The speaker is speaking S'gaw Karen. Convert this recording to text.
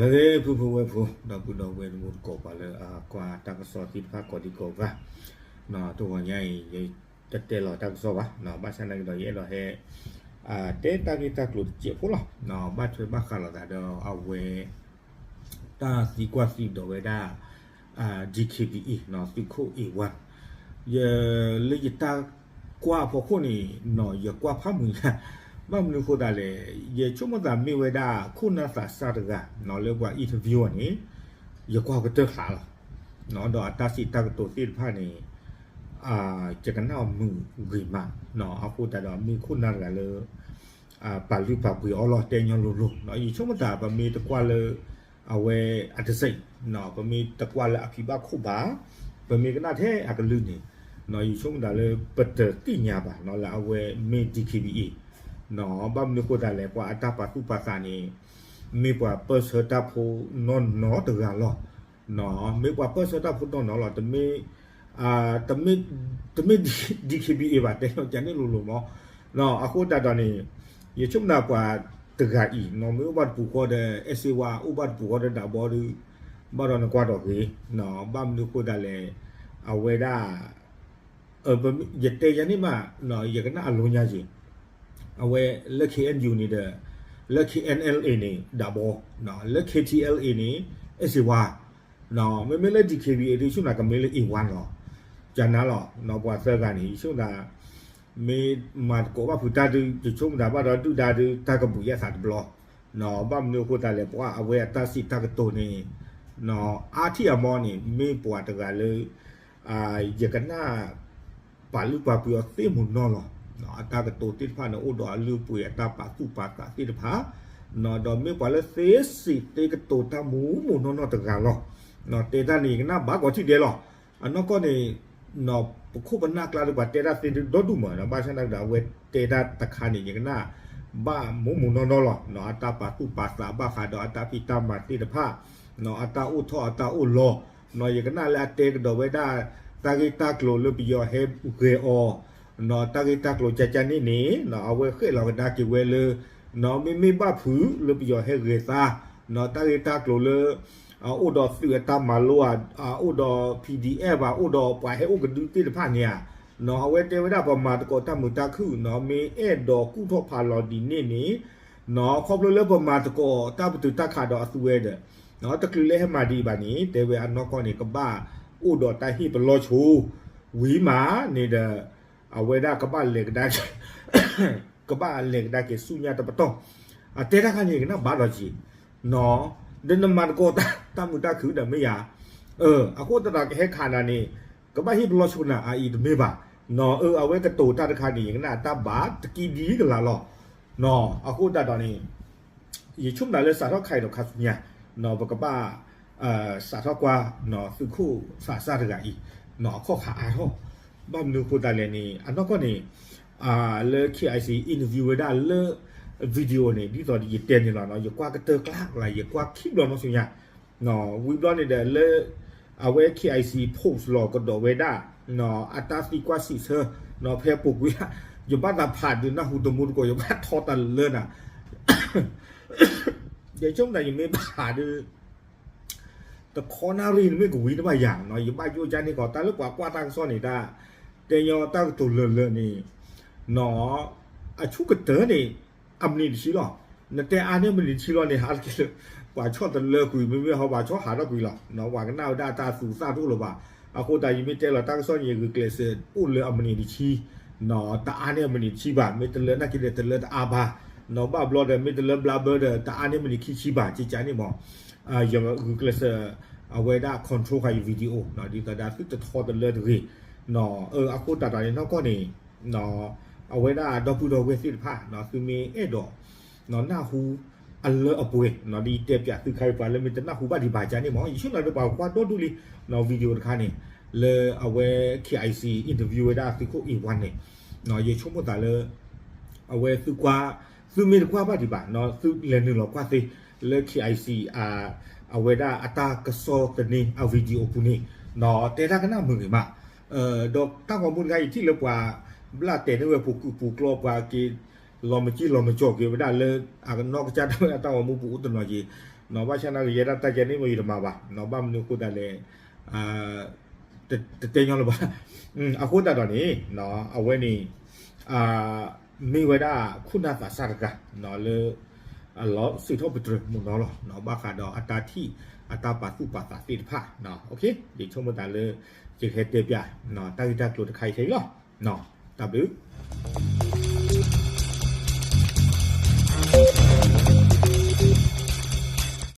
လၢဂ့ၤ ဖုဖုဝဲၢ်ဖိ ဒီပုၢ်ဒီဝဲၢ်တံၤသကိး ပှၤလၢအကွၢ်တၢ်ကစီၣ်သ့ၣ်တဖၣ်ကိးဒံကိးဂၤ, တဂီၤညါအံၤ ယတတဲလီၤတၢ်ကစီၣ်ဘၣ်, ဘၣ်ဆၣ်သနာ်က့ဒီး ယအဲၣ်ဒိးဟဲ တဲတၢ်ဂ့ၢ်တၢ်ကျိၤတစဲးဖိလီၤ. ဘၣ်ထွဲဘၣ်ဃးလိာ်သးဒီးအဝဲ တၢ်သံကွၢ်သံဒိးဝဲဒၣ် DKBA သုးခိၣ် A one, ယ လၢယတၢ်ကွၢ်အဖီခိၣ်န့ၣ် ယကွၢ်ဖးမုာ်ညါ, ဘၣ်မနုၤအဃိသတးလဲၣ်, ယဆိကမိၣ်သးမ့ၢ်ဝဲဒၣ်ခိၣ်နၢ်သးစၢ်တဂၤ လၢပှၤ interview အီၤန့ၣ် ယကွၢ်ကတၢၢ်ဃာ်လီၤ. ဒီးအတၢ်စံးတၢ်ကတိၤသ့ၣ်တဖၣ်န့ၣ် ယကနၣ်အီၤမုာ်ဂ့ၤမး, အဃိသတးဒီးမ့ၢ်ခိၣ်နၢ်တဂၤလၢ ပာ်လုၢ်ပာ်ပှ့ၤအီၤလီၤ တဲညီလိၤလိၤ, ယဆိကမိၣ်သး ပမ့ၢ်တကွၢ်လၢ အဝဲအတစဲး, ပမ့ၢ်တကွၢ်လၢအဖံးဘၣ်ခိၣ်ဘၣ်, ပမ့ၢ်ကနၣ်ထဲအကလုၢ်န့ၣ်, ယဆိကမိၣ်သးလၢပတသ့ၣ်ညါဘၣ် လၢအဝဲမ့ၢ် DKBA, ဘၣ်မနုၤအဃိသတးလဲၣ် ပှၤအတၢ်ပာ်သူၣ်ပာ်သးန့ၣ် မ့ၢ်ပှၤပၢၢ်ဆၢတၢ်ဖိနီၢ်နီၢ်တဂၤလီၤ. မ့ၢ်ပှၤပၢၢ်ဆၢတၢ်ဖိနီၢ်နီၢ်လီၤ, တမ့ၢ် တမ့ၢ် DKBA ဘၣ် တဲလီၤကန့ၣ်လိၤလိၤမး, အဃိသတးဒီးန့ၣ် ယဆိကမိၣ်သးပှၤတဂၤအံၤ မ့ၢ်အိၣ်ဘၣ်တပူၤဃီဒီး အဲၣ်စ့ဝါ အိၣ်ဘၣ်တပူၤဃီဒီးဒးဘီဒီး ဘၣ်ဒီးနကွၢ်ဒီးဂ့ၤ, ဘၣ်မနုၤအဃိသတးလဲၣ်, အဝဲဒၣ် ယတဲယၤန့ၣ်မး ယကနၣ်အလိၤညါက့ၤ, အဝဲလၢ KNU န့ၣ်ဒီး လၢ KNLA န့ၣ် ဒးဘီ, လၢ KTLA န့ၣ် အဲၣ်စ့ဝါ, မ့မ့ၢ်လၢ DKBA ဒုး ယဆိကမိၣ်သးကမ့ၢ်လၢ A one လီၤ, ကနၤလီၤ, ပှၤသၢဂၤန့ၣ် ယဆိကမိၣ်သး မ့ၢ်မၤသကိးဘၣ်ဖုးတၢ်ဒုး ယဆိကမိၣ်သးဘၣ်ဒီးဒုၣ်ဒါဒုး တၢ်ကဘူၣ်ယဲၢ်သးတဘျီ, ဘၣ်မနုၤအဃိသတးလဲၣ် ပှၤအဝဲအတၢ်စံးတၢ်ကတိၤန့ၣ် အါထံၣ်အမီန့ၣ် မ့ၢ်ပှၤတဂၤလၢ ယကနၣ် ပာ်လုၢ်ပာ်ပှ့ၤအီၤသ့မုာ်နီၢ်လီၤ. အတၢ်ကတိၤသ့ၣ်တဖၣ်န့ၣ် အိၣ်ဒီးအလုၢ်အပှ့ၤ အတၢ်ပာ်သူၣ်ပာ်သးသ့ၣ်တဖၣ်, ဒီးမ့ၢ်ပှၤလၢသ့စံးသ့ကတိၤတၢ်မူးမူးနီၢ်နီၢ်တဂၤလီၤ. တဲတၢ်န့ၣ် ယကနၣ်ဘၣ်ကိးထံၣ်ဒဲးလီၤ. အနီၢ်ကီၢ်န့ၣ် ပခိၣ်ပနၢ်ကျါဒီး ပှၤတဲတၢ်သ့ဒုးဒီဒူၣ်မး, ဘၣ်ဆၣ်သနာ်က့ဒီး အဝဲတဲတၢ်တခါန့ၣ် ယကနၣ်ဘၣ်မူးမူးနီၢ်နီၢ်လီၤ. အတၢ်ပာ်သူၣ်ပာ်သးဘၣ်ဃးဒီးအတၢ်ဖံးတၢ်မၤသ့ၣ်တဖၣ်, အတၢ်အိၣ်ထီၣ်အတၢ်အိၣ်လီၤ, ယကနၣ်လၢအတဲကဒီးဝဲဒၣ် တၢ်ဂ့ၢ်တၢ်ကျိၤလၢပယီၤဟဲဂဲၤအီၤ, တၢ်ဂ့ၢ်တၢ်ကျိၤကကန့ၣ်န့ၣ် အဝဲဃဲၣ်လီၤကဒါက့ၤဝဲလၢ မ့မ့ၢ်ဘၣ်ဖုးလၢပယီၤဟဲဂဲၤသါ, တၢ်ဂ့ၢ်တၢ်ကျိၤလၢ အိၣ်ဒီးသုးအတၢ်မၤလိဧါ, အိၣ်ဒီး PDF ဘၣ်, အိၣ်ဒီးပှၤဟဲအိၣ်ကဒုသ့ၣ်တဖၣ်န့ၣ်ဧါ, အဝဲတဲဝဲဒၣ်ပမၤသကိးတၢ်မုာ်တၢ်ခုၣ်နီၤ, မ့ၢ်အဲၣ်ဒိးကူၣ်ထီၣ်ဖးလီၤဒ်န့ၣ်န့ၣ်, ခီဖျိလၢပမၤသကိးတၢ်ပတုာ်တၢ်ခးဒီးအသုဝဲဒီး တချုးလၢဟဲမၤဒံးဘၣ်န့ၣ် တဲဝဲအနီၢ်ကီၢ်န့ၣ် ကဘၣ်အိၣ်ဒီးတၢ်ဟ့ၣ်ပလီၢ်ဆိ ဝံၤမးန့ၣ်ဒီး အဝဲဒၣ်ကဘၣ်လဲၤကဒါ ကဘၣ်လဲၤကဒါက့ၤဆူညါတပတီၢ်, အတဲတၢ်ခါန့ၣ် ကနၣ်ဘၣ်ဒီးက့ၤ, ဒီးနမၤသကိးတၢ်မုာ်တၢ်ခုၣ်ဒီးမ့ၢ်ယၤ, အဃိသတးဒီးကဟဲခးနၤန့ၣ် ကဘၣ်ဟ့ၣ်ပလီၢ်ဆိနၤအအံၤတမ့ၢ်ဘၣ်, အဝဲကတိၤတၢ်တခါန့ၣ် ယကနၣ်တၢ်ဘၣ်တကံဒံကလးလီၤ, အဃိသတးဒီးန့ၣ် ယဆိကမိၣ်တၢ်လၢစးထီၣ်ခါအံၤဒီးခါဆူညါ ပကဘၣ် စးထီၣ်ကွၢ် သုးခိၣ်သးစၢ်တဂၤအံၤ အခီၣ်ခါအါထီၣ်, ဘၣ်မနုၤအဃိသတးလဲၣ်န့ၣ် အနီၢ်ကီၢ်န့ၣ် လၢ KIC interview ဝဲဒၣ်လၢ video န့ၣ် ဒ်သိးယတဲန့ၣ်လီၤ, ယကွၢ်ကတၢၢ်ကျါကျါ ယကွၢ်ခံဘျီနီၢ်ဆူညါ, ဝံၤဘျီန့ၣ်ဒီးလၢ အဝဲ KIC post လီၤကဒီးဝဲဒၣ် အတၢ်သံကွၢ်စံးဆၢ ဖဲပူၤကွံာ် ယဘၣ်သးဖးဒုးနၢ်ဟူတမူတကိး ယဘၣ်ထီတလၢနၤ ယဆိကမိၣ်တၢ်ယမ့ၢ်ဖးဒုး တခီနၣ်ရံၣ်နမ့ၢ်ကဝံၤတဘၣ်ယၤနီၤ, ယဘၣ်ယိၣ်ကန့ၢ်ကီး တၢ်လၢပှၤကွၢ်တၢ်ကစီၣ်န့ၣ် တၢ်တဲညီတၢ်ကတိၤလၢာ်လၢာ်န့ၣ်နီၤ, အဆူၣ်ကတၢၢ်န့ၣ် အမံးနံးတဆံလီၤ, နတဲအါန့ၢ်မံးနံးတဆံလီၤန့ၣ် ဟးတက့ၢ်လၢ ပှၤဆီၣ်တလၢကွံာ် မ့မ့ၢ်ဟီပှၤဆီၣ်ဟးထီၣ်ကွံာ်လီၤ, ပှၤကနၣ်ဝဲဒၣ်တၢ်သူသၣ်တအိၣ်လၢၤဘၣ်, အဃိသတးယမ့ၢ်တဲလီၤတၢ်ကစီၣ်န့ၣ် ယဂုာ်ကျဲးစၢးအိၣ်လၢအမံးနံးတဆံ တအါန့ၢ်အမံးနံးတဆံဘၣ်, မ့ၢ်တလၢနာ်က့ဒီးတလၢတအါဘၣ်, ဘၣ်ဘျီဒီး မ့ၢ်တလၢဘျါဘၢဒီး တအါန့ၢ်မံးနံးခံဆံဘၣ် ကကန့ၣ်မး, ယဂုာ်ကျဲးစၢး အဝဲဒၣ် control ဃာ်ယ video နီၤ, ဒ်သိးဒၣ်သုတထီတလၢတဂ့ၤ, အဃိသတးဒီးန့ၣ် နီၢ်ကီၢ်န့ၣ် အဝဲဒၣ်ဒီပုၢ်ဒီဝဲၢ်သ့ၣ်တဖၣ် သုမ့ၢ်အဲၣ်ဒိး နၢ်ဟူ အလၢအပှဲၤ ဒ်ယတဲပၠးသုခါအံၤ ပှၤလၢမ့ၢ်တနၢ်ဟူဘၣ်ဒံးဘၣ်ကန့ၣ်မး ယဆိကမိၣ်လၢပှၤကွၢ်ဒီဒူၣ်လံ video တခါန့ၣ် လၢအဝဲ KIC interview ဝဲဒၣ်သုးခိၣ် A one န့ၣ် ယဆိကမိၣ်သးလၢ အဝဲသုကွၢ် သုမ့ၢ်တကွၢ်ဘၣ်ဒံးဘၣ် သုလဲၤနုာ်လီၤကွၢ်သ့ လၢ KIC အဝဲဒၣ်အတၢ်ကစီၣ်သန့အ video ပူၤန့ၣ် တဲတၢ်ကနၣ်မုာ်ဂ့ၤမး ဒီးတၢ်ဂီၤမူတခါ ယထံၣ်လၢပှၤဘျၣ်တဲာ်န့ၢ်ဝဲပူၤကုာ်ပူၤကျီ ပှၤက့ၤလီၤမကံလီၤမကီၢ်က့ၤဝဲဒၣ်လၢ အကနီၢ်ကစၢ်ဒၣ်ဝဲဒၣ်တၢ်ဂီၤမူပူၤအိၣ်တနီၤက့ၤ ဘၣ်ဆၣ်နာ်က့ ယဲဒၣ်တၢ်ကဲန့ၣ်မ့ၢ်ယတမၤဘၣ်, ဘၣ်မနုၤအဃိသတးလဲၣ်, တတဲညီလၢၤဘၣ်. အဃိသတးဒီးန့ၣ် အဝဲန့ၣ် မ့ၢ်ဝဲဒၣ်ခိၣ်နၢ်သးစၢ်တဂၤ လၢ အလီၤစံးထီၣ်ပတြၢၤမုၢ်နီၤလီၤ ဘၣ်ဃးဒီးအတၢ်ထံၣ်အတၢ်ပာ်သူၣ်ပာ်သးသ့ၣ်တဖၣ်. ယဆိကမိၣ်သးလၢ ယကဟဲတဲပၠး တၢ်ဂ့ၢ်တၢ်ကျိၤတခါအံၤခဲအံၤလီၤ. တၢ်ဘျုး